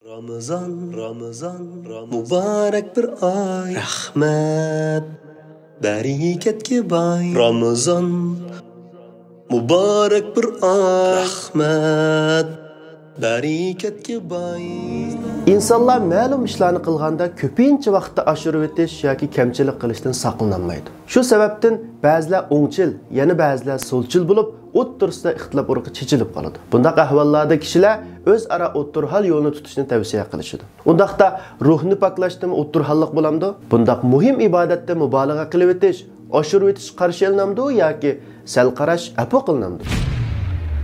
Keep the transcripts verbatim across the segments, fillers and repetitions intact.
رامىزان، رامىزان، رامىزان، مۇبارەك بىر ئاي. رەھمەت، بەرىكەتكە باي. رامىزان، مۇبارەك بىر ئاي. رەھمەت، بەرىكەتكە باي. ئىنسانلار مەلۇم ئىشلارنى قىلغاندا كۆپىنچە ۋاقىتتا ئاشۇرۇۋېتىش ياكى كەمچىلىك قىلىشتىن ساقلىنالمايدۇ. شۇ سەۋەبتىن بەزىلەر ئوڭچىل، يەنە بەزىلەر سولچىل بولۇپ، ئوتتۇرىسىدا ئىختىلاپ ئۇرۇقى چېچىلىپ قالىدۇ. بۇنداق ئەھۋاللاردا كىشىلەر ئۆزئارا ئوتتۇرا ھال يولىنى تۇتۇشنى تەۋسىيە قىلىشىدۇ. ئۇنداقتا روھنى پاكلاشتىمۇ ئوتتۇرا ھاللىق بولامدۇ؟ بۇنداق مۇھىم ئىبادەتتە مۇبالىغە قىلىۋېتىش، ئاشۇرۇۋېتىش قارشى ئېلىنامدۇ ياكى سەل قاراش ئەپۇ قىلىنامدۇ؟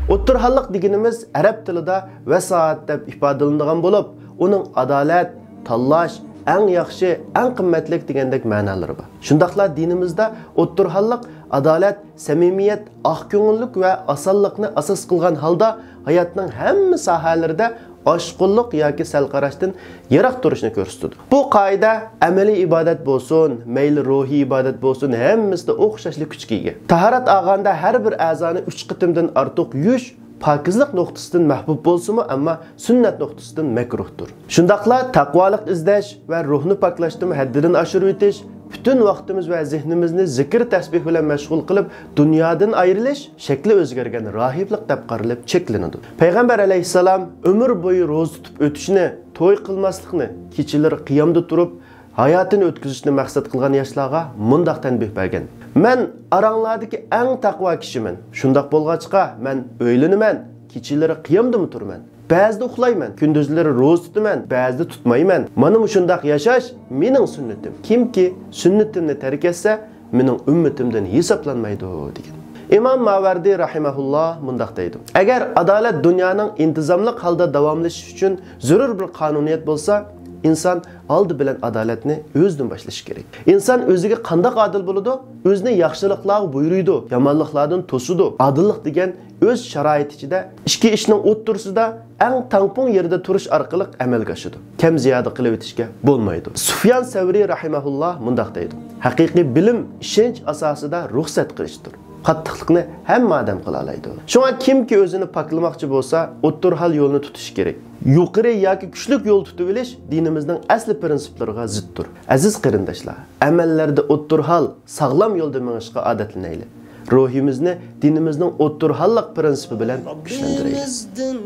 ئوتتۇرا ھاللىق دېگىنىمىز ئەرەب تىلىدا ۋەسائەت دەپ ئىپادىلىنىدىغان بولۇپ، ئۇنىڭ ئادالەت، تاللاش، ئەڭ ياخشى، ئەڭ قىممەتلىك دېگەندەك مەنالىرى بار. شۇنداقلا دىنىمىزدا ئوتتۇرا ھاللىق ئادالەت، سەمىمىيەت، ئاق كۆڭۈللۈك ۋە ئاسانلىقنى ئاساس قىلغان ھالدا ھاياتنىڭ ھەممە ساھەلىرىدە ئاشقۇنلۇق ياكى سەل قاراشتىن يىراق تۇرۇشنى كۆرسىتىدۇ. بۇ قائىدە ئەمەلىي ئىبادەت بولسۇن، مەيلى روھىي ئىبادەت بولسۇن، ھەممىسىدە ئوخشاشلا كۈچكە ئىگە. تاھارەت ئالغاندا ھەر بىر ئەزانى ئۈچ قېتىمدىن ئارتۇق يۇيۇش پاكىزلىق نۇقتىسىدىن مەھبۇب بولسىمۇ، ئەمما سۈننەت نۇقتىسىدىن مەكرۇھتۇر. شۇنداقلا تەقۋالىق ئىزدەش ۋە روھنى پاكلاشتىمۇ ھەددىدىن ئاشۇرۇۋېتىش، پۈتۈن ۋاقتىمىز ۋە زېھنىمىزنى زىكىر تەسبىھ بىلەن مەشغۇل قىلىپ، دۇنيادىن ئايرىلىش شەكلى ئۆزگەرگەن راھىبلىق دەپ قارىلىپ چەكلىنىدۇ. پەيغەمبەر ئەلەيھىسسالام ئۆمۈر بويى روزا تۇتۇپ ئۆتۈشنى، توي قىلماسلىقنى، كېچىلىرى قىيامدا تۇرۇپ، ھاياتىنى ئۆتكۈزۈشنى مەقسەت قىلغان ياشلارغا مۇنداق تەنبىھ بەرگەن: مەن ئاراڭلاردىكى ئەڭ تەقۋا كىشىمەن. شۇنداق بولغاچقا، مەن ئۆيلىنىمەن، كېچىلىرى قىيامدىمۇ تۇرىمەن. بەزىدە ئۇخلايمەن، كۈندۈزلىرى روزا تۇتىمەن، بەزىدە تۇتمايمەن. مانا مۇشۇنداق ياشاش مېنىڭ سۈننىتىم. كىمكى سۈننىتىمنى تەرك ئەتسە، مېنىڭ ئۈممىتىمدىن ھېسابلانمايدۇ، دېگەن. ئىمام ماۋەردى رەھىمەھۇللا مۇنداق دەيدۇ: ئەگەر ئادالەت دۇنيانىڭ ئىنتىزاملىق ھالدا داۋاملىشىشى ئۈچۈن زۆرۈر بىر قانۇنىيەت بولسا، ئىنسان ئالدى بىلەن ئادالەتنى ئۆزىدىن باشلىشى كېرەك. ئىنسان ئۆزىگە قانداق ئادىل بولىدۇ؟ ئۆزىنى ياخشىلىقلارغا بۇيرۇيدۇ، يامانلىقلاردىن توسىدۇ. ئادىللىق دېگەن ئۆز شارائىتى ئىچىدە ئىككى ئىشنىڭ ئوتتۇرىسىدا ئەڭ تەڭپۇڭ يېرىدە تۇرۇش ئارقىلىق ئەمەلگە ئاشىدۇ. كەم زىيادە قىلىۋېتىشكە بولمايدۇ. سۇفيان سەۋرى رەھىمەھۇللا مۇنداق دەيدۇ: ھەقىقىي بىلىم ئىشەنچ ئاساسىدا رۇخسەت قىلىشتۇر. قاتتىقلىقنى ھەممە ئادەم قىلالايدۇ. شۇڭا كىمكى ئۆزىنى پاكلىماقچى بولسا، ئوتتۇرا ھال يولىنى تۇتۇشى كېرەك. يۇقىرى ياكى كۈچلۈك يول تۇتۇۋېلىش دىنىمىزنىڭ ئەسلى پىرىنسىپلىرىغا زىتتۇر. ئەزىز قېرىنداشلار، ئەمەللەردە ئوتتۇرا ھال، ساغلام يولدا مېڭىشقا ئادەتلىنەيلى. روھىمىزنى دىنىمىزنىڭ ئوتتۇرا ھاللىق پىرىنسىپى بىلەن كۈچلەندۈرەيلى. رەببىمىزدىن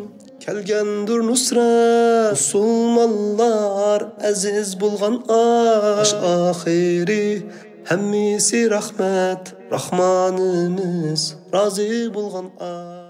كەلگەندۇر نۇسرەت، مۇسۇلمانلار ئەزىز بولغان ئاي. باش ئاخىرى ھەممىسى رەھمەت، راھمانىمىز رازى بولغان ئاي.